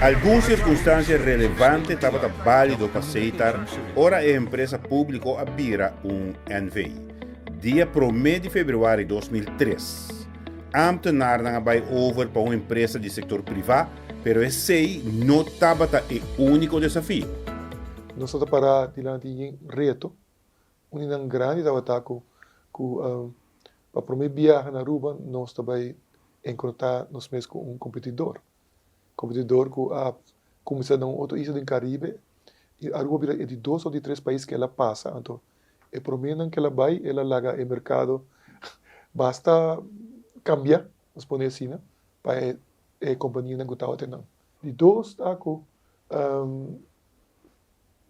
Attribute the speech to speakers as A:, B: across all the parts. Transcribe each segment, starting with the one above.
A: Algun sirkunstansia relevante tabata bálido pa Setar ora e empresa públiko a bira un NV. Dia promé di febrüari 2003, ámtenarnan a bai over pa un empresa di sektor privá, pero esei no tabata e úniko desafio.
B: Nos ta pará dilanti yen reto. Un di nan grandi tabata ku ku pa promé biaha na Aruba nos ta bai enkontrá nos mes ku un kompetidor. Kompetidor ku a kuminsá na un otro isla den Karibe i Aruba bira e di dos òf di tres pais ku el a pasa. Anto e proménan ku el a bai el a laga e merkado basta kambiá, nos pone asina, pa e e kompanianan ku tabata nan. Di dos ta ku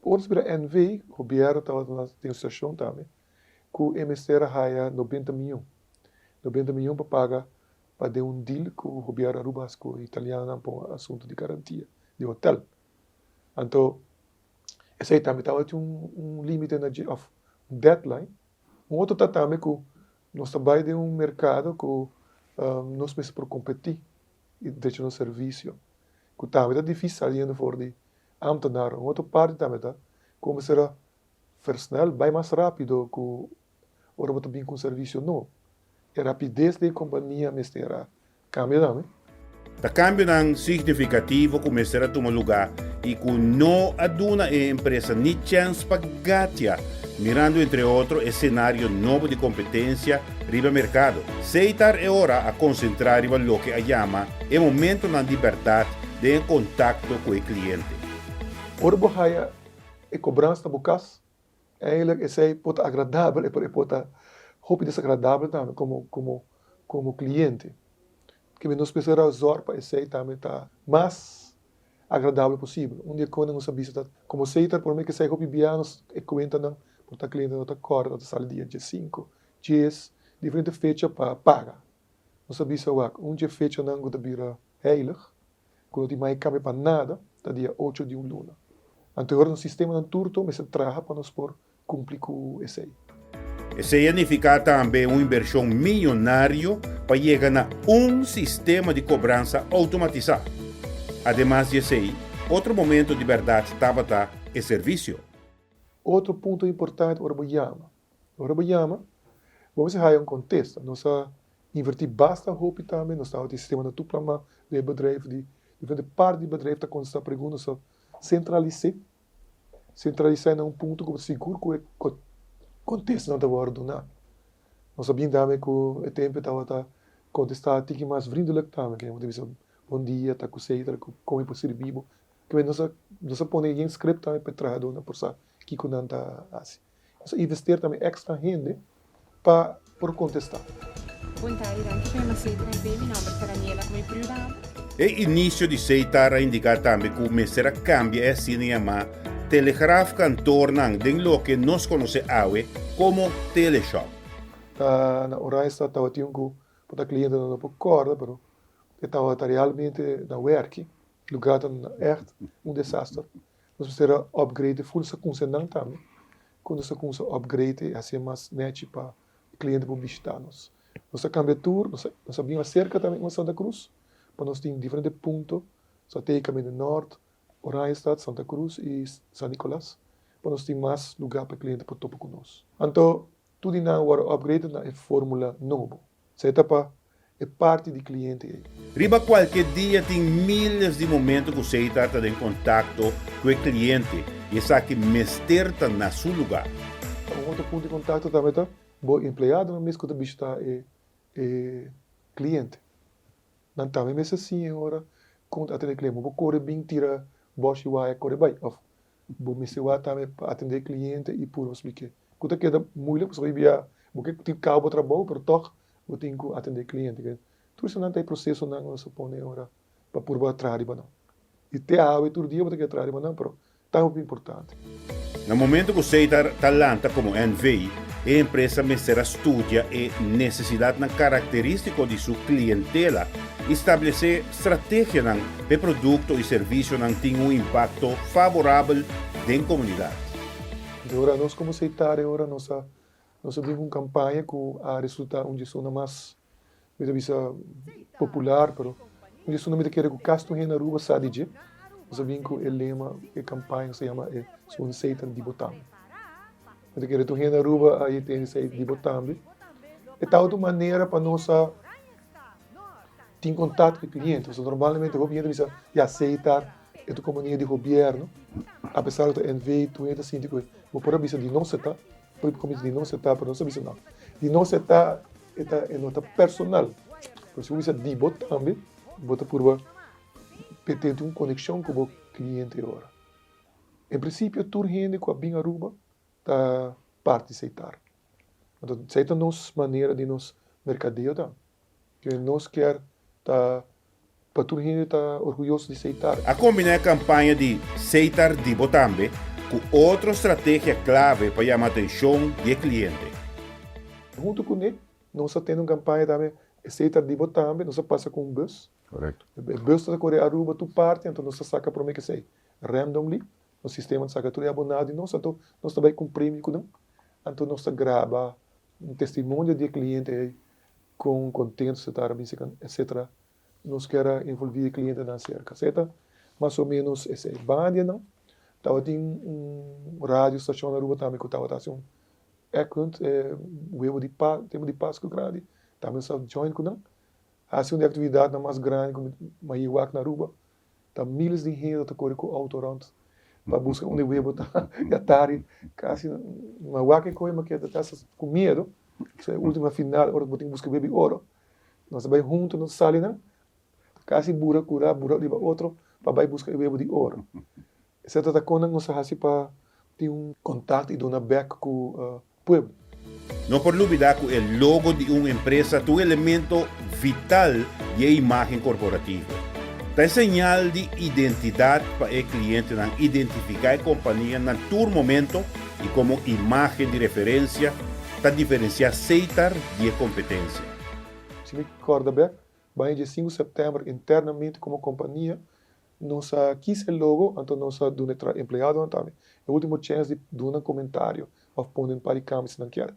B: ora nos bira NV, gobièrnu tabata na den situashon tambe ku e mester a haya nobenta miyon. Nobenta miyon pa paga pa den un deal ku gobièrnu Aruba hasi ku italianonan pa un asuntu di garantia di hotel. Anto esei tambe tabatin un limite na dje òf un deadline. Un otro ta tambe ku nos ta bai den un merkado ku nos mester por kompetí i drecha nos servisio, ku tambe ta difísil saliendo for di ámtenar. Un otro parti tambe ta ku mester a versnel bai mas rápido ku ora bo ta bin ku un servisio nobo. E rapides di e kompania mester a kambia tambe.
A: Ta kambionan signifikativo ku mester a tuma lugá i ku no a duna e empresa ni chèns pa gatia, mirando entre otro e senario nobo di kompetensia riba merkado. Seitar e ora a konsentrá riba loke a yama e momentonan di bèrdat den e kontakto ku e kliente.
B: Ora bo haya e kobransa na bo kas, Eigenlijk esei por ta agradabel pero e por ta hopi desagradabel tambe como como como cliente. Kimen nos mester a zorg pa esei tambe ta mas agradabel posibel. Un di e konan nos a bisa ta como esei ta por mi ke esei hopi bia nos e kuentanan por ta cliente no ta kòrda ta sali dia diesinko, dies, diferente fecha pa paga. Nos a bisa wak un dje fechanan ku ta bira heilig ku no tin mai kambia pa nada ta dia ocho di un luna. Anto e ora nos sistemanan tur to mester traha pa nos por kumpli ku esei.
A: Esei a nifiká tambe un inbershon miyonario pa yega na un sistema di kobransa outomatisá. Ademas di esei, otro momento di bèrdat tabata e servisio.
B: Otro punto importante ora bo yama. Ora bo yama, bo mester haya un kontesta. Nos a invertí basta hopi tambe, nos tabatin sistema na tur plama den e bedrijf, di diferente parti di bedrijf ta kontestá pregunta, nos a sentralis'é, sentralisá na un punto ku bo ta sigur ku e kontestanan ta wòrdu duná. Nos a bin tambe ku e tempu e tabata kontestá tiki mas vriendelijk tambe, ke bo ta bisa bon dia, ta kusei, ta kon mi por sirbi bo. Kibé nos a nos a pone yen script tambe pa e trahadónan por sa kiko nan ta hasi. Nos a investeer tambe extra hende pa por contesta.
C: Bon tardi, danki pa yama Setar NV. Mi nomber ta Daniela, como mi por yuda bo?
A: E inicio di Setar a indica tambe cu mester a cambia e asina yama telegraafkantoornan den loke nos conoce awe como teleshop.
B: Ta na Oranjestad tabatin un cu por ta clientenan no por corda pero e tabata realmente na werki. Lugar ta echt un desaster. Nos mester a upgrade full sa cunsa nan tambe. Cu nos a cunsa upgrade y hacié mas nechi pa e cliente por bishita nos. Nos a cambia tur, nos a nos a bin acerca tambe con Santa Cruz pa nos tin diferente punto, strategicamente Noord, Oranjestad, Santa Cruz y San Nicolas, pa nos tin mas lugar pa e cliente por topa cu nos. Anto tur di nan a worde upgraded na e formula nobo. Esei ta pa e parti di kliente ei.
A: Riba kualke dia tin míles di momento ku Setar ta den kontakto ku e kliente i esaki mester ta na su lugá.
B: Un otro punto di kontakto tambe ta bo empleadonan mes ku ta bishitá e e kliente. Nan tambe mester siña e ora kon ta atendé kliente. Bo por kore bin tira bòshi waya kore bai òf bo mester wak tambe pa atendé e kliente i purba splik'é. Ku ta keda moeilijk pasobra hopi bia bo ke tin kaba bo trabou pero tòg bo tin ku atendé kliente. Ke tur esnan ta e prosesonan ku nos a pone ora pa purba traha riba nan. I te awe tur dia bo ta keda traha riba nan pero ta hopi importante.
A: Na momento ku Setar ta lanta komo NV, e empresa mester a studia e nesesidatnan karakterístiko di su klientela i stablesé strategianan pa e produkto i servisionan tin un impakto favorabel den komunidat.
B: Di ora nos como Setar e ora nos a nos a bin cu un campaña cu a resulta un dje zona mas mi ta bisa popular pero. Un di mi ta kere ku kas tur hende na Aruba sa di dje. Nos a bin ku e lema, e kampaña ku se yama e Sun Setar di bo tambe. Mi ta kere tur hende na Aruba a tende esei di bo tambe. E tabata un manera pa nos a tin kontakto ku e kliente, pasobra normalmente hopi hende ta bisa ya Setar e ta un kompania di gobièrnu, apesar ku ta NV tur hende ta sinti ku bo por a bisa di nos e ta, por a bisa di nos e ta, pero nos a bisa no, di nos e ta e ta e no ta personal, pero si bo bisa di bo tambe bo ta purba tin un konekshon ku bo kliente e ora. En prinsipio tur hende ku a bin Aruba ta parti Setar. Anto esei ta nos manera di nos merkadeo ta. Ke nos kier ta pa tur hende ta orguyoso di Setar.
A: A kombiná e kampaña di Setar di bo tambe ku otro strategia klave pa yama atenshon di e kliente.
B: Huntu kuné nos a tene un kampaña tambe Setar di bo tambe, nos a pasa ku un bus. E bus ta kore Aruba tur parti anto nos ta saka promé kesei randomly. Nos sistema ta saka tur e abonado di nos, anto nos ta bai ku un premio ku nan. Anto nos ta graba un testimonio di e kliente ei, kon kontento se ta, etcetera. Nos kier a envolví e klientenan serka. Esei ta mas o ménos esei. Banda nan tabatin un radio stashon na Aruba tambe ku tabata hasi un egghunt, e webu di pa, tempu di Pasku grandi, tambe nos a join ku nan. Hasi un di e aktividatnan mas grandi ku mi a yewak na Aruba. Ta miles di hende ta kore ku outo rònt pa buska unda e webo ta. Ya tardi kasi mi a wak e koe mi a keda ta ku miedu. So e ultimo final ora bo tin ku buska webo di oro nos a bai huntu nos sali nan kasi bura kura bura riba otro pa bai buska e webo di oro. Esei ta kon nos a hasi pa tin un kontakto i duna bèk ku pueblo.
A: No por lubida cu e logo di un empresa ta un elemento vital di e imagen corporativo. Ta e señal di identidad pa e clientenan identifica e compania na tur momento y como imagen di referencia ta diferencia Setar di e competencia.
B: Si mi corda bek, baña dje sinku september internamente como compania Nos a kis e logo, anto nos a duna e tra empleadonan tambe e ultimo chens di duna comentario of pone un par di cambio si nan kier.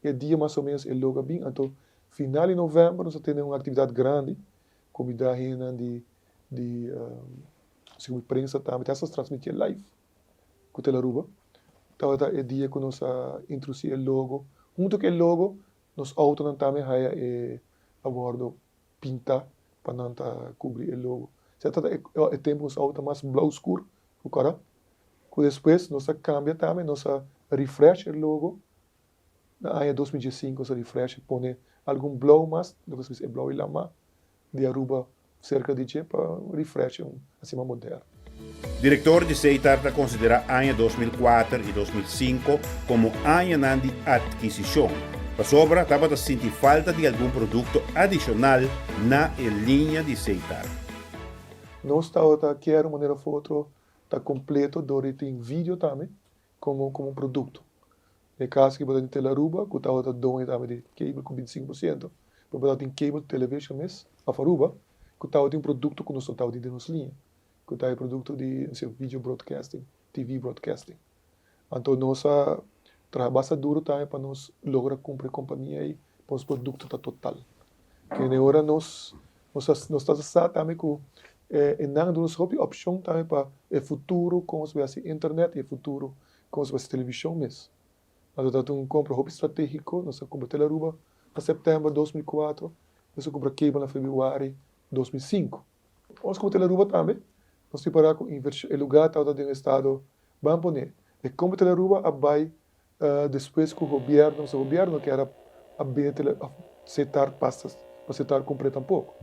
B: E dia mas o menos e logo a bin, anto final di november nos a tene un actividad grandi, combida hendenan di di segun mi prensa tambe, te hasta nos transmiti e live cu Telaruba. Tabata e dia cu nos a introduci e logo, hunto cu e logo nos autonan tambe haya e a wordo pinta pa nan ta kubri e logo. Esei ta e tempu nos auto ta mas blou skur ku kòrò. Ku despues nos a kambia tambe, nos a refresh e logo na aña 2015 nos a refresh e pone algun blou mas, loke nos a bisa e blou di lama di Aruba serka di dje pa refresh e un asina moderno.
A: Direktor di Seitar ta konsiderá aña 2004 i 2005 komo añanan di atkisishon, pasobra tabata sinti falta di algun produkto adishonal na e liña di Seitar.
B: Nos tabata kier un manera of otro ta kompleto dor di tin video tambe komo komo produkto. Den e kaso aki bo ta tin Tele Aruba ku tabata doño tambe di cable ku 25%, pero bo tabatin cable television mes of Aruba ku tabatin un produkto ku nos no tabatin den nos liña, ku ta e produkto di video broadcasting, TV broadcasting. Anto nos a traha basta duro tambe pa nos logra kumpra e kompania ei pa nos produkto ta total. Kende ora nos nos a nos ta sa tambe ku e nan a duna nos hopi opshon tambe pa e futuro kon nos bai hasi internet i e futuro kon nos bai hasi televishon mes. Anto ta un kompra hopi stratégiko, nos a kumpra Tele Aruba na sèptèmber 2004, nos a kumpra cable na febrüari 2005. Nos kumpra Tele Aruba tambe, nos ripará ku invershon e lugá tabata den un estado ban pone. E kompra Tele Aruba a bai despues ku gobièrnu, pasobra gobièrnu no kier a bende tele òf setar pastas pa setar kumpr'é tampoko.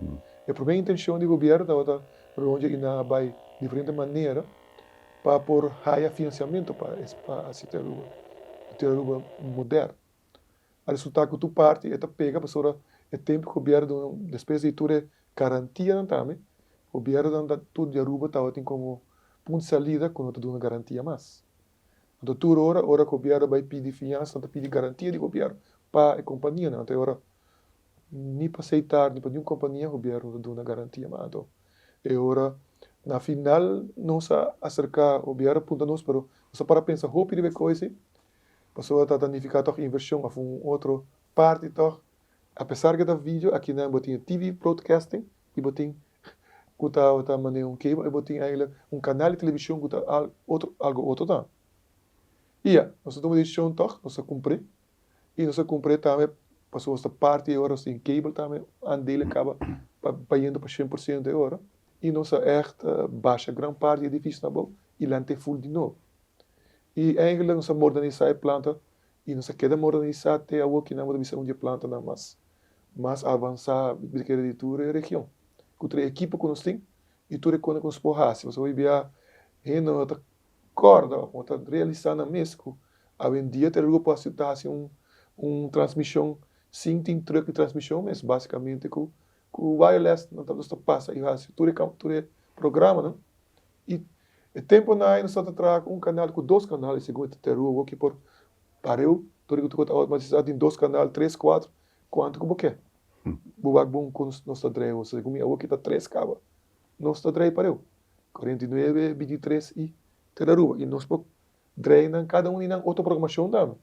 B: E promé intenshon di gobièrnu tabata rondje i nan a bai diferente manera pa por haya finansiamentu pa pa hasi Tele Aruba, Tele Aruba moderno. A resultá ku tur parti e ta pega pasobra e tempu ku gobièrnu duna despues di tur e garantianan tambe, gobièrnunan ta tur di Aruba tabatin komo punto di salida ku no ta duna garantia mas. Anto tur ora, ora gobièrnu bai pidi fiansa nan ta pidi garantia di gobièrnu pa e kompanianan. Anto e ora ni pa Seitar ni pa niun kompania gobièrnu ta duna garantia mas. Anto e ora na final nos a aserká gobièrnu a punta nos pero nos a para pensa hopi riba e kos ei pasobra ta ta nifiká tòg invershon òf un otro parti tòg. Apesar ke ta video akinan bo tin e TV broadcasting i bo tin. ku tabata manera un cable, bo tin eigenlijk un kanal di televishon ku ta otro algo otro tambe. I ya, nos a tuma desishon tòg, nos a kumpr'é, i nos a kumpr'é tambe pasobra nos ta parti e ora, nos tin cable tambe aandelen kaba pa bayendo pa 100% e ora, i nos a ègt basha gran parti di e edifisionan abou i lant'é ful di nobo. I eigenlijk nos a modernisá e planta i nos a keda modernisá te awor ki nan bo ta bisa un di e plantanan mas mas avansá mi ta kere di tur e region. Ku tur e ekipo ku nos tin i tur e kos ku nos por hasi. Pasobra hopi bia hende no ta kòrda òf no ta realisá nan mes ku awendia Teleruba por hasi ta hasi un un transmishon sin tin trùk di transmishon mes básikamente ku ku wireless nan ta nos ta pasa i hasi tur e tur e programanan. I e temponan ei nos tabata traha ku un kanal ku dos kanal i segun e Teleruba bo ke por pareu tur e ku ta outomatisá tin dos kanal tres kuatro kuantu ku bo ke. Bo wak bon kon nos ta drei awor. Segun mi awor ki ta tres kaba nos ta drei pareu. 49, 23 i Telaruba. I nos por drei nan kada un di nan otro programashon tambe.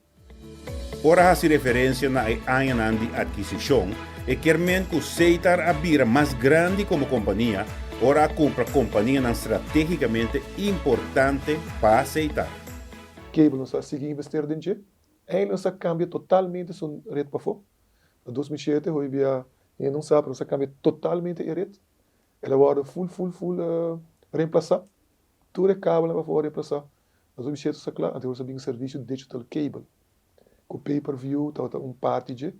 A: Ora hasi referensia na e añanan di atkisishon, e kier men ku Seitar a bira mas grandi komo kompania ora a kumpra kompanianan stratégikamente importante pa Seitar.
B: Cable nos a sigui invester den dje. Eindelijk nos a kambia totalmente su ret pafó. Na 2007 hoy bia hende no sa pero nos a cambia totalmente e red. El a wordo full full full reemplaza. Tur e kabelnan pa for reemplaza. Na 2007 nos a cla anto nos a bin servicio digital cable cu pay per view tabata un parti dje.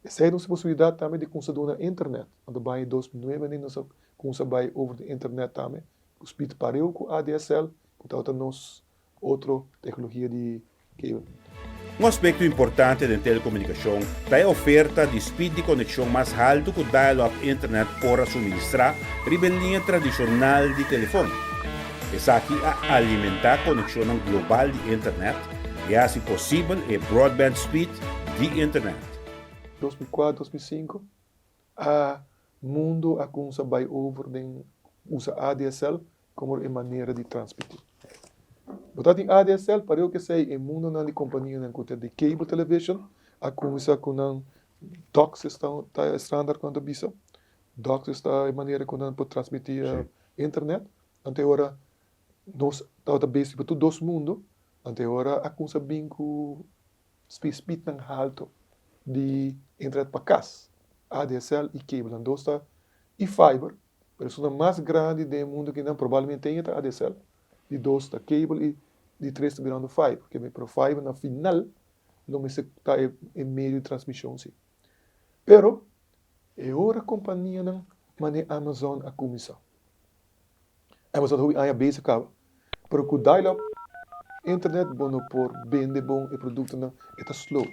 B: Esey nos posibilidad tambe di cunsa duna internet. Anto baña 2009 nos a cunsa bay over di internet tambe cu speed pareu cu ADSL cu tabata nos otro tecnologia di cable.
A: Un aspekto importante den telekomunikashon ta e oferta di speed di konekshon mas haltu ku dial-up internet por a suministrá riba e liña tradishonal di telefon. Esaki a alimentá konekshonnan global di internet i a hasi posibel e broadband speed di internet.
B: 2004, 2005, a mundu a kumsa bai over den usa ADSL komo e manera di transmití. Bo ta tin ADSL, pareu k'esei e mundunan di kompanianan ku ta di cable television a kuminsá ku nan DOCSIS ta ta e standaard ku nan ta bisa. DOCSIS ta e manera ku nan por transmití internet. Anto e ora nos tabata besi pa tur dos mundu, anto e ora a kuminsá bin ku Speednan halto di internet pa kas, ADSL i cable nan dos ta i fiber, pero esunnan mas grandi den e mundu kinan probablemente ta ADSL, di dos ta cable i di tres ta birando fiber, pero fiber na final lo mester ta e medio di transmision si. Pero e ora kompanianan manera Amazon a kuminsá. Amazon hopi aña bezig kaba, pero ku dial-up internet bo no por bende bon e produktonan, e ta slow.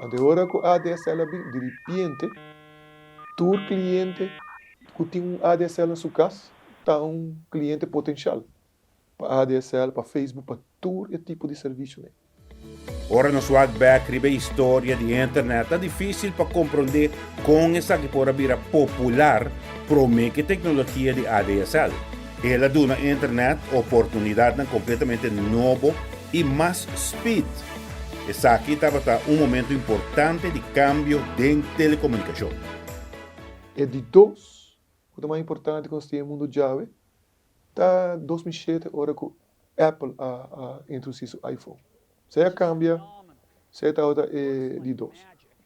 B: Anto e ora ku ADSL a bin, diripiente tur kliente ku tin un ADSL na su kas ta un kliente potenshal pa ADSL, pa Facebook, pa tur e tipo di servisionan.
A: Ora nos wak bek riba e historia di internet, ta difísil pa komprondé kon esaki por a bira popular promé ku e teknologia di ADSL. El a duna internet oportunidatnan kompletamente nobo i mas speed. Esaki tabata un momento importante di kambio den telekomunikashon.
B: E di dos ku ta mas importante ku nos tin e mundu djawe Ta 2007 ora ku Apple a a introdusí su iPhone. Esei a kambia, esei tabata e di dos.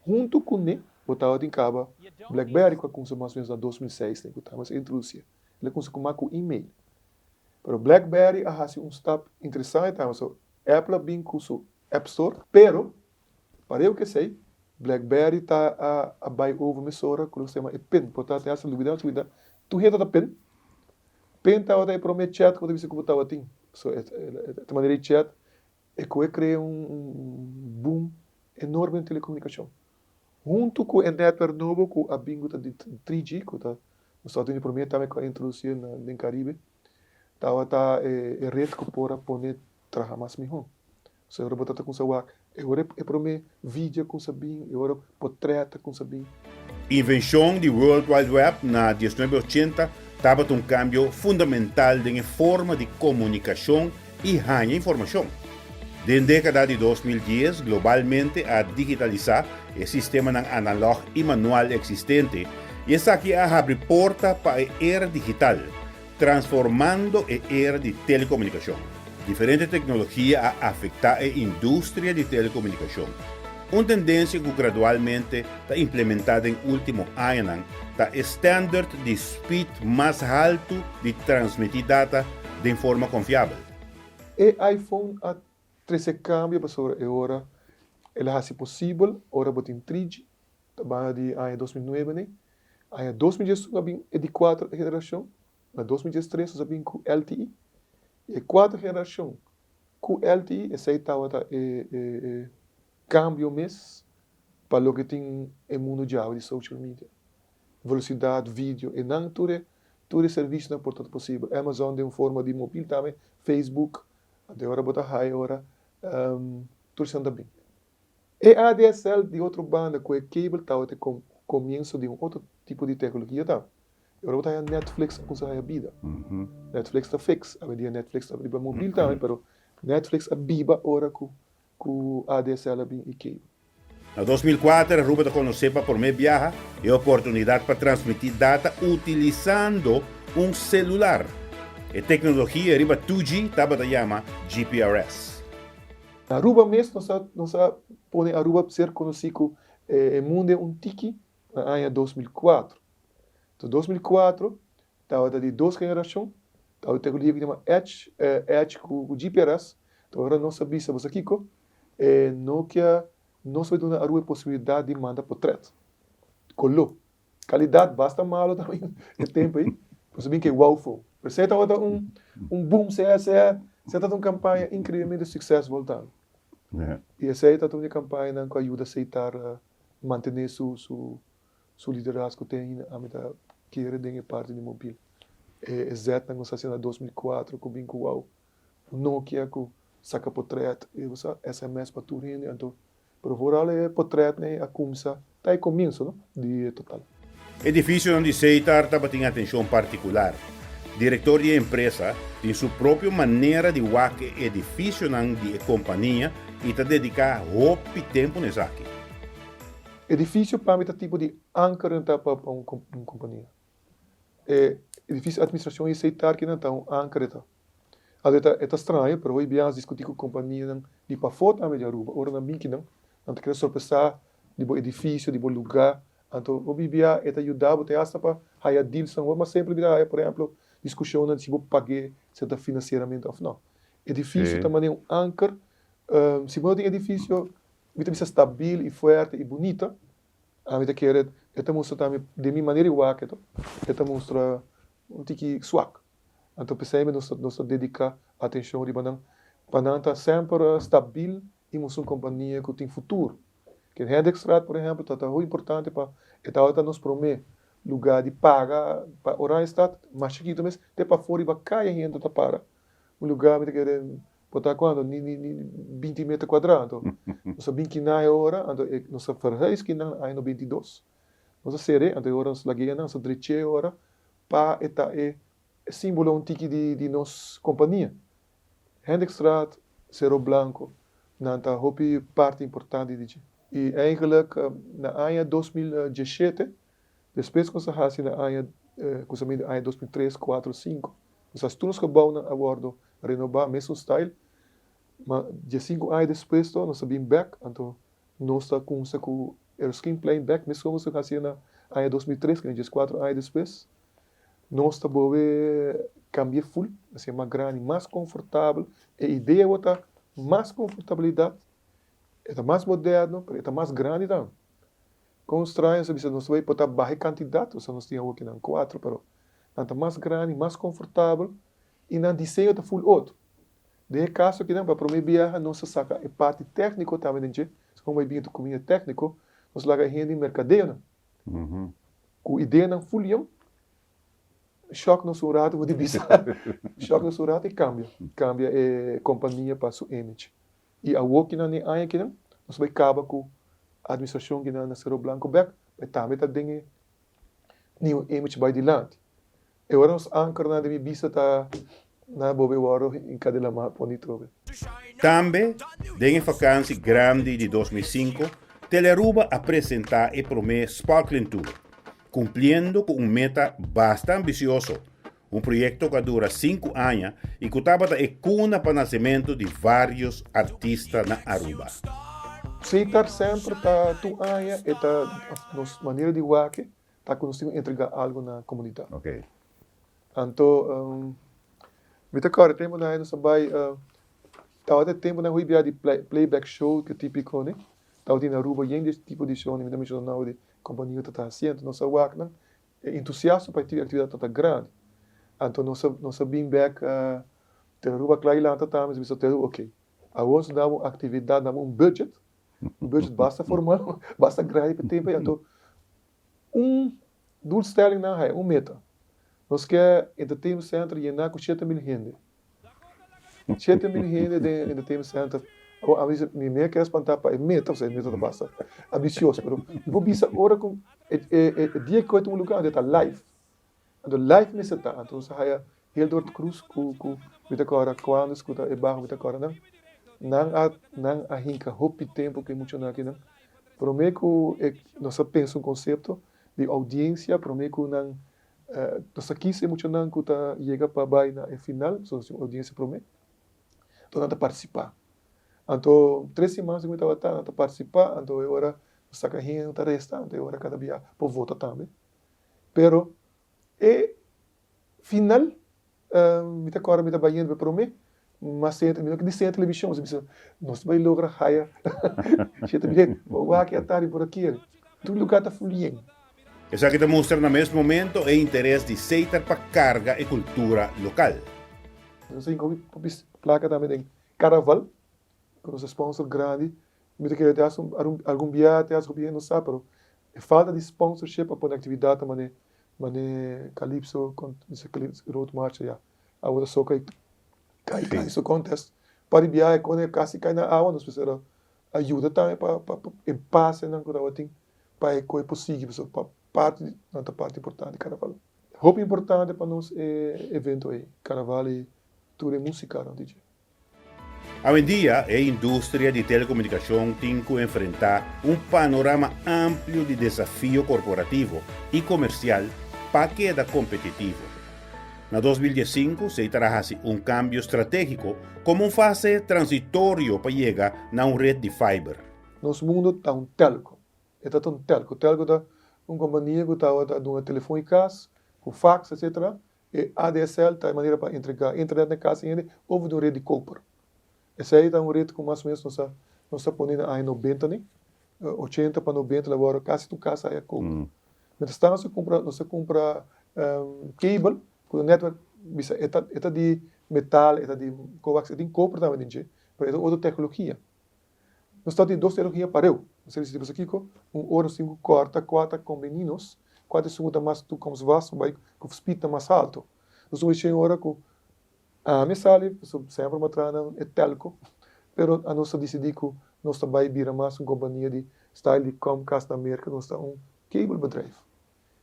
B: Huntu kuné bo tabatin kaba BlackBerry ku a kumsa mas o menos na 2006 ku tambe a introdusí. El a kumsa ku mas ku email. Pero BlackBerry a hasi un stap interesante tambe. So Apple a bin ku su App Store, pero pareu ku esei BlackBerry ta a a bai over mesora ku loke se yama e pin. Por ta tin hasta lubida lubida tur hende ta pin. Pin tabata e prome chat ku bo ta bisa ku bo tabatin. So e e manera di chat e ku e krea un un boom enorme den telekomunikashon. Huntu ku e netwerk nobo ku a bin ku ta di 3G ku ta nos tabatin di prome tambe ku a introdusi na den Karibe tabata e e ret ku por a pone traha mas mihó. So e ora bo ta ta kumsa wak e ora e prome video kumsa bin, e ora potret ta kumsa bin.
A: Invenshon di World Wide Web na 1980 tabata un kambio fundamental den e forma di komunikashon i haña informashon. Den dékada di 2010 globalmente a digitalisá e sistemanan analòg i manual eksistente. I esaki a habri porta pa e era digital, transformando e era di telekomunikashon. Diferente teknologia a afektá e industria di telekomunikashon. Un tendensia ku gradualmente ta implementá den último añanan ta e standard di speed mas haltu di transmití data den forma konfiabel.
B: E iPhone a trese kambio pasobra e ora el a hasi posibel ora bo tin 3G, ta banda di aña 2009 nei. Aña 2011 a bin e di kuater generashon, na 2013 nos a bin ku LTE. E kuater generashon ku LTE esei tabata e e kambio mes pa loke tin e mundu djawe di social media. Velosidat, video, e nan tur e tur e servisionan por ta posibel. Amazon den un forma di mobil tambe, Facebook, anto e ora bo ta haya ora tur esnan ta bin. E ADSL di otro banda ku e cable tabata e komienso di un otro tipo di teknologia tambe. E ora bo ta haya Netflix a kumsa haya bida. Netflix ta fix, awendia Netflix ta riba mobil tambe pero Netflix a biba ora ku ku ADSL a bin i cable.
A: Na 2004 Aruba ta konosé pa promé biaha e oportunidat pa transmití data utilisando un selular. E teknologia riba 2G tabata yama GPRS.
B: Na Aruba mes nos a nos a pone Aruba ser konosí ku e mundu un tiki na aña 2004. Enton 2004 tabata di dos generashon, tabata teknologia ku yama Edge, Edge ku GPRS. Enton ora nos a bisa bo sa kiko, e Nokia nos bai duna Aruba e posibilidat di manda potret, koló. Kalidat basta malo tambe e tempu ei, nos a bin ku e wow phone. Pero esei tabata un un boom, sea sea sea tabata un kampaña inkreiblemente suksesvol tambe. I esei tabata un di e kampañanan ku a yuda Seitar mantené su su su liderazgo te ainda. Ami ta kere den e parti di mobil. E zetnan ku nos a hasi na 2004 ku bin ku wow Nokia ku saka potret i bo sa sms pa tur hende anto pero vooral e potretnan ei a kumsa ta e komienso no di e total.
A: Edifisionan di Seitar tabatin atenshon partikular. Direktor di e empresa tin su propio manera di wak e edifisionan di e kompania i ta dediká hopi tempu na esaki.
B: Edifisio pa mi ta tipo di anker ta pa un kompania. E edifisio administrashon di Seitar kinan ta un anker e ta. Anto e ta e ta straño, pero hoy biaha nos diskutí ku kompanianan di pafó tambe di Aruba. Ora nan bin kinan, nan ta keda sorpresá di bo edifisio, di bo lugá. Anto hopi biaha e ta yuda bo te hasta pa haya dealsnan. Hopi mas simpel bira haya, por ehemplo, diskushonnan si bo pag'é si ta finansieramente òf nò. Edifisio ta manera un anker. Si bo no tin edifisio, mi ta bisa stabil i fuerte i bunita, ami ta kere e ta mustra tambe den mi manera di wak e ta mustra un tiki swak. Anto p'esei nos ta nos ta dediká atenshon riba nan pa nan ta semper stabil i mustra un kompania ku tin futuro. Ken Hendrikstraat por ehèmpel ta ta hopi importante pa e tabata nos promé lugá di paga pa Oranjestad mas chikitu mes te pafó riba kaya hende ta para un lugá mi ta kere por ta kuantu ni ni ni binti meter kuadrá anto nos a bin kiná e ora anto e nos a verhuis kinan na aña 92 nos a ser'é anto e ora nos lag'é nan nos a drech'é e ora Pa e ta e simbolo un tiki di di nos kompania. Hendrikstraat, Cerro Blanco, nan ta hopi parti importante di dje. I eigenlijk na aña 2017, despues ku nos a hasi na aña kuminsamentu di aña 2003, kuatro, sinku, nos hasi tur nos gebounan a wòrdu renobá mesun style, ma diesinku aña despues to nos a bin bèk, anto Nos ta kumsa ku Erskine bek meskos nos a hasi na aña 2003, ku 14 aña despues. Nos ta bolbe kambia ful, hasié mas grandi, mas konfortabel. E idea bo ta mas konfortabilidat, e ta mas moderno, pero e ta mas grandi tambe. Kon straño nos a bisa nos ta bai por ta baha e kantidat, pasobra nos tin awor kinan kuater, pero nan ta mas grandi, mas konfortabel i nan diseño ta ful otro. Den e kaso akinan pa promé biaha nos a saka e parti tékniko tambe den dje, segun bai bin e kuminda tékniko, nos laga e hende merkadeonan ku ideanan ful yòn, shòk nos un ratu bo di bisa, shòk nos un ratu i kambia, kambia e kompania pa su image. I awor kinan den aña kinan nos bai kaba ku administrashon kinan na Sero Blanco bèk, bai tambe ta den e new image bai dilanti. E ora nos ankernan den mi bista ta na bobe wòrdu enkadelamá poni trobe.
A: Tambe, den e fakansi grandi di 2005, Telearuba a presentá e promé Sparkling Tour. Kumpliendo ku un meta basta ambisioso, un proyekto ku a dura sinku aña i ku tabata e kuna pa nasementu di vários artista na Aruba.
B: Setar semper ta tur aña e ta nos manera di wak ta ku nos tin ku entrega algu na komunidat. Anto mi ta kòrda e tempunan nos a bai tabata e tempunan hopi bia di playback show ku tipiko ne tabatin na Aruba yen di e tipo di show mi ta menshona now di Kompania ta ta hasiendo. Nos a wak nan, e entusiasmo pa e tipo di aktividat ta ta grandi. Anto nos a nos a bin bek te Aruba kla i lanta tambe, nos a bisa te Aruba ok, awor nos daba un aktividat, daba un budget, un budget basta formal, basta grandi pa e tempu ei, anto un doelstelling nan haya, un meta, nos ke Entertainment Center yena ku 7000 hende. 7000 hende den Entertainment Center. Awor ami bisa, mi mea kere spantá pa e meta, pasobra e meta ta basta ambisioso, pero mi por bisa ora ku e e e dia ku e tuma lugá anto e ta live. Anto live mester ta, anto nos a haya Hildward Cruz ku ku mi ta kòrda Quandus ku ta e baho mi ta kòrda nan, nan a nan a hinka hopi tempu ku e muchanan akinan. Promé ku e nos a pensa un konsepto di oudiensia, promé ku nan Nos ta kis e muchanan ku ta yega pa bai na e final, pasobra nos tin un oudiensia promé. Anto nan ta partisipá. Anto tres siman segun mi tabata, nan ta partisipá, anto e ora nos saka hende ku ta resta, anto e ora kada bia por vota tambe. Pero e final, mi ta kòrda mi ta bai yendo pa e promé, mas senta, mi no di senta televishon, pasobra mi bisa, nos ta bai logra haya shete bilet, bo wak e atardi por aki, tur lugá ta ful yen.
A: Esaki ta mustra na mes momento e interes di Setar pa karga e kultura lokal.
B: Nos a hinka hopi plaka tambe den Carnaval, ku nos sponsor grandi. Mi ta kere te hasi algun biaha te hasi hopi hende no sa, pero e falta di sponsorship a pone aktividatnan mane mane Calypso, Road March ya awo ta soka i kai Calypso Contest. Par di biaha e kone kasi kai na awa, nos mester a yuda tambe pa pa e pasenan ku tabatin pa e koe por sigui pasobra pa parti di nan ta parti importante di karnaval. Hopi importante pa nos e evento ei, karnaval i tur e musika rond di dje.
A: Awendia e industria di telekomunikashon tin ku enfrentá un panorama amplio di desafio korporativo i komersial pa keda kompetitivo. Na 2015 Setar a hasi un kambio stratégiko komo un fase transitorio pa yega na un ret di fiber.
B: Nos mundo ta un telco. E ta ta un telco. Telco ta un compania cu tabata duna telefon y cas, cu fax, etc. E ADSL ta e manera pa entrega internet na cas di hende over di un red di koper. Esey ta un red cu mas o menos nos a nos a pone na aña nobenta ni, ochenta pa nobenta labor casi tur cas haya koper. Mientras tanto nos a cumpra nos a cumpra cable cu ta netwerk bisa e ta e ta di metal, e ta di coax, e tin koper tambe den dje, pero e ta otro tecnologia. Nos ta tin dos teologia pareu. Nos ta disiti pasobra kiko? Un ora nos tin ku kòrta kua ta kombení nos, kua ta esun ku ta mas toekomstvast ku bai ku speed ta mas haltu. Nos un heshen ora ku ami a sali, pasobra semper mi a traha na e telco, pero anos a disidí ku nos ta bai bira mas un kompania di style di Comcast na Merka, nos ta un cable bedrijf.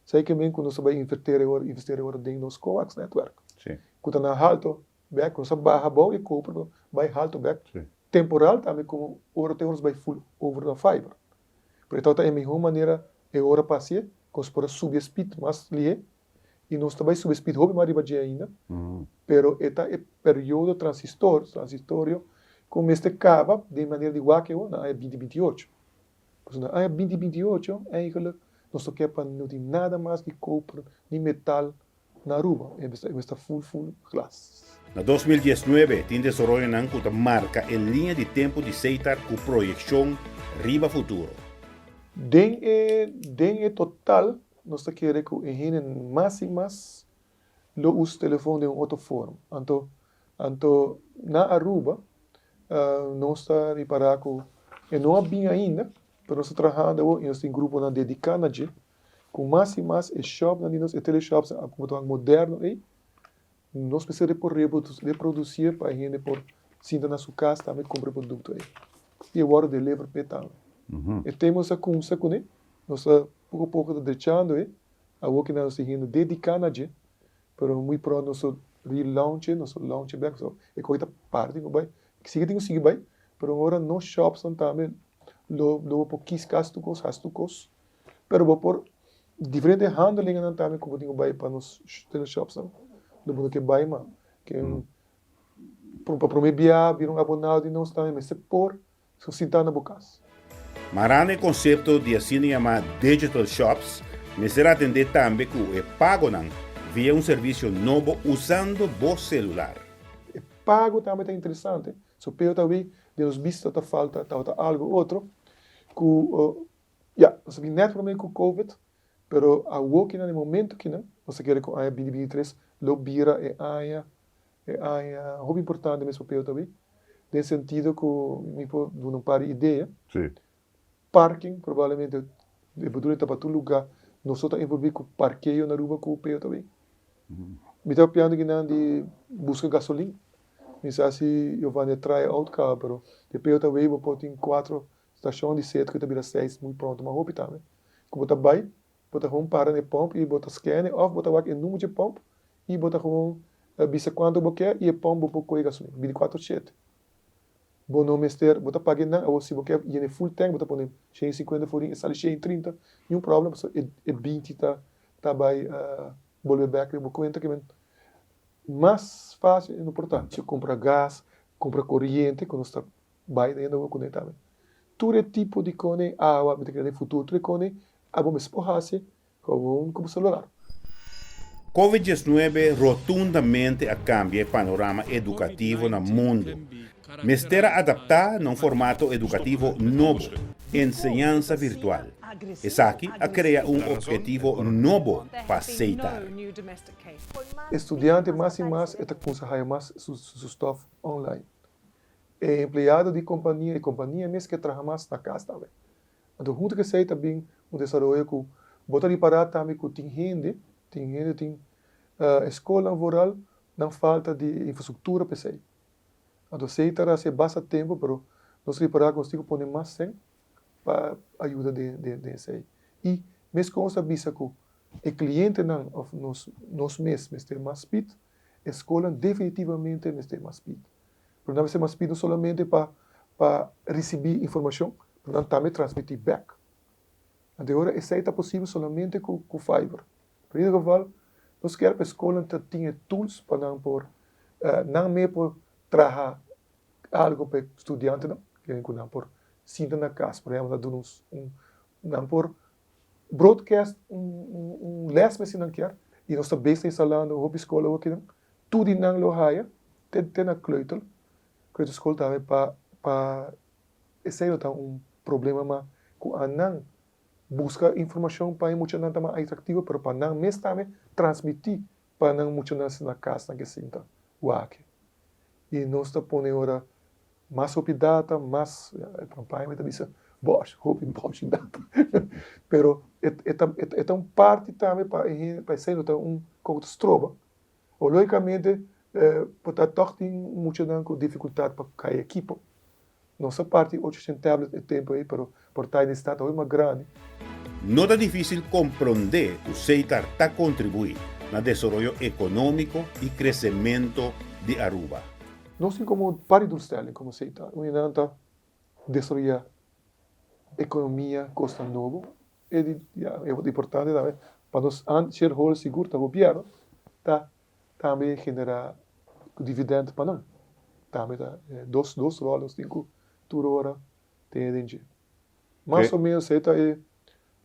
B: Esei ke men ku nos ta bai inverter e ora, investeer e ora den nos coax netwerk, ku ta na haltu bek, nos a baha abou e koper pero bai haltu bek. Temporal tambe como ora te nos bai full over na fiber. Pero e tabata e miho manera e ora pa hacié, cu nos por a subi e speed mas lihe y nos ta bai subi e speed hopi mas riba dje ainda, pero e ta e periodo transistor, transitorio, cu mester caba den manera di wak awor na aña 2028. Pasobra na aña 2028 eigenlijk nos no ke pa no tin nada mas di koper ni metal Na Aruba e mester ta full full glas.
A: Na 2019 tin desaroyonan ku ta marka e liña di tempu di Setar ku proyekshon riba futuro.
B: Den e den e total nos ta kere ku e hende mas i mas lo usa telefon den un otro forma. Anto anto na Aruba nos ta ripará ku e no a bin ainda pero nos ta trahando awor i nos tin gruponan dediká na dje Ku mas i mas e shopnan di nos, e teleshopsnan a kuma ta moderno ei, nos mester por reprodusié pa e hende por sinta na su kas tambe kumpra e produkto ei. I e wòrdu deliver p'e tambe. E tema nos a kumsa kuné, nos ta poko poko ta drechando e, awor ki nos tin hende dediká na dje, pero muy pronto nos lo relaunch e, nos lo launch e bèk, pasobra e kos ta parti ku bai, sigui tin ku sigui bai, pero ora nos shopsnan tambe lo lo por kiska hasi tur kos, hasi tur kos. Pero bo por Diferente handelingennan tambe ku bo tin ku bai pa nos teleshopsnan lo bo no ke bai mas. Ke pa prome bia bira un abonado di nos tambe mester por so sinta na bo kas.
A: Marando e konsepto di asina yamá digital shops mester atendé tambe ku e pagonan via un servisio nobo usando bo selular.
B: E pago tambe ta interesante, so pero ta wi den nos bista ta falta tabata algo otro ku Ya, nos a bin nèt promé ku Covid, pero awor kinan, e momento kinan, nos ta kere ku aña binti 23 lo bira e aña, e aña hopi importante mes pa POTW, den sentido ku mi por duna un par di idea. Parking, probablemente e bedoeling ta pa tur lugá nos no ta envolví ku parkeo na Aruba ku POTW. Mi ta papiando kinan di buska gasolin, mi sa si Giovanni a try out kaba, pero di POTW bo por tin kuatro Stashon di set ku ta bira seis muy pronto ma hopi tambe. Ku bo ta bai, bo ta gewoon para na e pòmp i bo ta skène òf bo ta wak e number dje pòmp i bo ta gewoon bisa kuantu bo ke i e pòmp bo por kohe gasolina bintikuater shete. Bo no mester, bo ta paga e nan, awor si bo ke yena e full tank bo ta pone 150 florin e sali 130, niun problem pasobra e binti ta ta bai bolbe bèk riba bo kuenta ke men mas fásil e no por ta. Si kumpra gas, kumpra koriente ku nos ta Bai den e kune tambe. Tur e tipo di kone awa mi ta kere den futuro tur e kone abo mes por hasi gewoon ku bo celular.
A: Covid 19 rotundamente a kambia e panorama edukativo na mundu. Mester a adaptá na un formato edukativo nobo, enseñansa virtual. Esaki a krea un ophetivo nobo pa Seitar.
B: E studiante mas i mas e ta kumsa haya mas su stof online. E empleado di kompania, e kompania mes ke traha mas na kas tambe. Anto huntu ku esei ta bin un desaroyo ku bo ta ripará tambe ku tin hende, tin hende tin e skolnan vooral nan falta di infrastruktura pa esei. Anto esei ta hasi basta tempu pero nos ripará ku nos tin ku pone mas sèn pa ayuda den esei. I meskos ta bisa ku e klientenan òf nos nos mes mester mas speed, e skolnan definitivamente mester mas speed. Pero nan mester mas speed no solamente pa pa ricibi informacion, pero nan tambe transmiti bek. Anto e ora esey ta posibel solamente cu cu fiber. Pero in ieder geval nos kier pa e scolnan ta tin e tools pa nan por nan me por traha algo pa e studiantenan, kende cu nan por sinta na cas, por ehempel nan duna un nan por broadcast un un les mes si nan kier y nos ta bezig instalando hopi scol awokinan, tur di nan lo haya te te na kleuter, kleuterschool tambe pa pa esei lo ta un problema ma ku a nan buska informashon pa e muchanan ta mas atraktivo pero pa nan mes tambe transmití pa nan muchanan na kas nan ke sinta wak i nos ta pone ora mas hopi data mas e pampaña mi ta bisa bosh hopi bosh data pero e e ta e ta un parti tambe pa e hende pa esei lo ta un kos ku ta stroba. O logicamente por ta tog tin muchanan cu dificultad pa cay ekipo. Nos a parti 800 tablet e tempo ey pero por ta e necesidad ta hopi mas grandi.
A: No ta difísil komprondé ku Seitar ta kontribuí na desaroyo ekonómiko i kresementu di Aruba.
B: Nos tin komo un par di doelstelling komo Seitar. Un di nan ta desaroyá ekonomia kosnan nobo. E di ya e importante tambe pa nos shareholder sigur ta gobierno ta tambe genera dividend pa nan. Tambe ta dos dos rol nos tin ku tur ora tene den dje. Mas o menos e ta e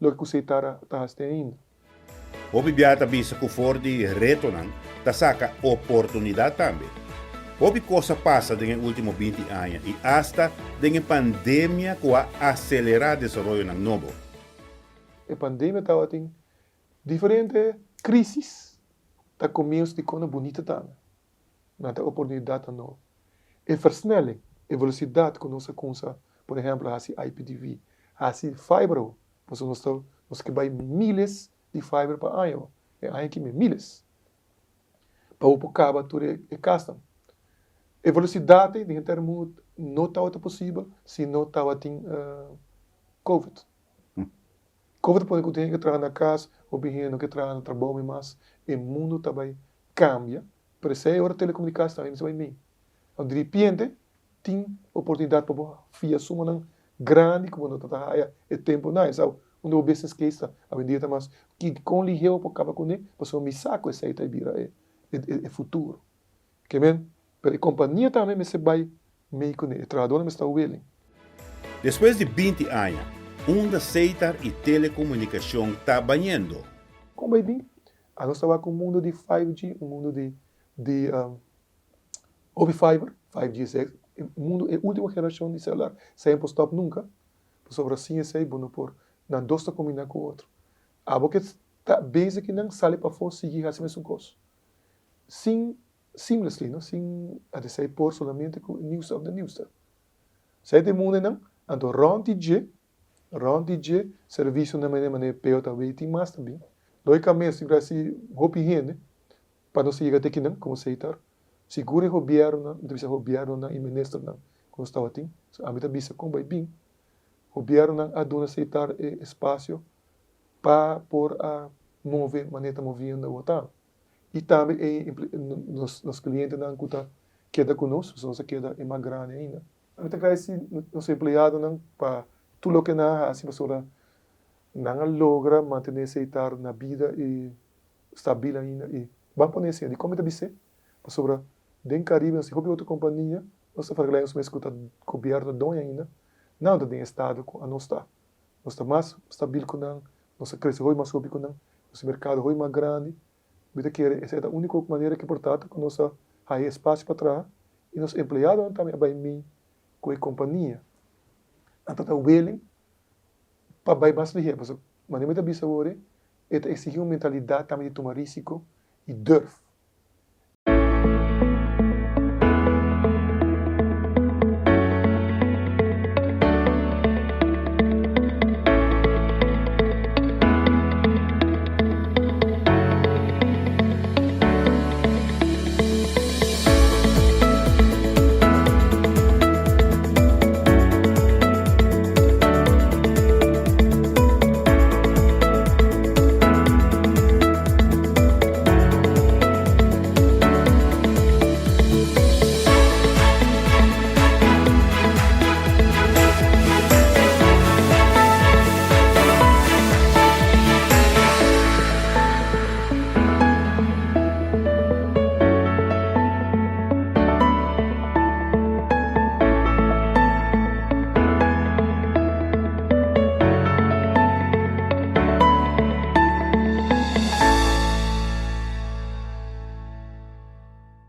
B: loke ku Seitara ta hasi te ainda.
A: Hopi bia ta bisa ku for di retonan ta saka oportunidat tambe. Hopi kos a pasa den e último 20 aña i asta den e pandemia ku a aselerá desaroyonan nobo.
B: E pandemia tabatin diferente krísis ta komienso di kona bunita tambe. Nan ta oportunidatnan nobo. E versnelling, e velosidat ku nos a kumsa, por ehèmpel hasi IPTV, hasi fiber awo, pasobra nos ta nos ke bai miles di fiber pa aña awo, e aña aki mi miles, pa bo por kaba tur e kasnan. E velosidat ei den henter mundu no tabata posibel si no tabatin covid. Covid a pone ku tin hende ke traha na kas, hopi hende no ke traha na trabou mi mas, e mundu ta bai kambia, pero esei ora telekomunikashon tambe mester bai mei. Anto di ripiente tin oportunidat pa bo fia sumanan grandi ku bo no ta haya e tempu nan. Esau Unda bo business case ta? Awendia ta mas ki kon lihé bo por kaba kuné pasobra mi sa ku esei ta bira e e futuro. Ke men, pero e kompania tambe mester bai mei kuné, e trahadónan mester ta willing.
A: Despues di binti aña, unda Seitar i telekomunikashon ta bañendo?
B: Kon bai bin? Anos ta wak un mundu di 5G, un mundu di di hopi fiber, 5G esei e mundu e ultimo generashon di selular, esei no por stòp nunka, pasobra sin esei bo no por, nan dos ta kombiná ku otro. Abo ke ta bezig kinan sali pafó sigui hasi mesun kos. Sin seamlessly, no, sin esei por solamente ku e nieuwste of de nieuwste. Esei ta e mundunan, anto rònt di dje Rond di dje servicionan manera manera peo ta wey tin mas ta bin. Logicamente si hasi hopi hende pa nos yega te kinan como Seitar. Sigur e gobiernonan, mi ta bisa gobiernonan y ministernan cu nos tabatin, so ami ta bisa con bay bin. Gobiernonan a duna Seitar e espacio pa por a move manera ta moviendo awor tambe. Y tambe e nos clientenan cu ta keda cu nos, pasobra nos a keda e mas grandi ainda. Mi ta gradisí nos empleadonan pa tur loke nan a hasi pasobra nan a logra mantené Seitar na bida i stabil ainda. I ban pone asina, dikon mi ta bis'é? Pasobra den Karibe nos tin hopi otro kompania, nos ta vergelijke nos mes ku ta gobièrnu doño ainda, nan ta den e estado ku anos ta. Nos ta mas stabil ku nan, nos a krese hopi mas hopi ku nan, nos merkado hopi mas grandi. Mi ta kere esei ta úniko manera ku por ta ku nos a haña espasio pa traha i nos empleadonan tambe a bai mei ku e kompania. Nan ta ta willing pa bai mas lihé pasobra manera mi ta bisa awor e ta eksigí un mentalidat tambe di tuma risiko i durf.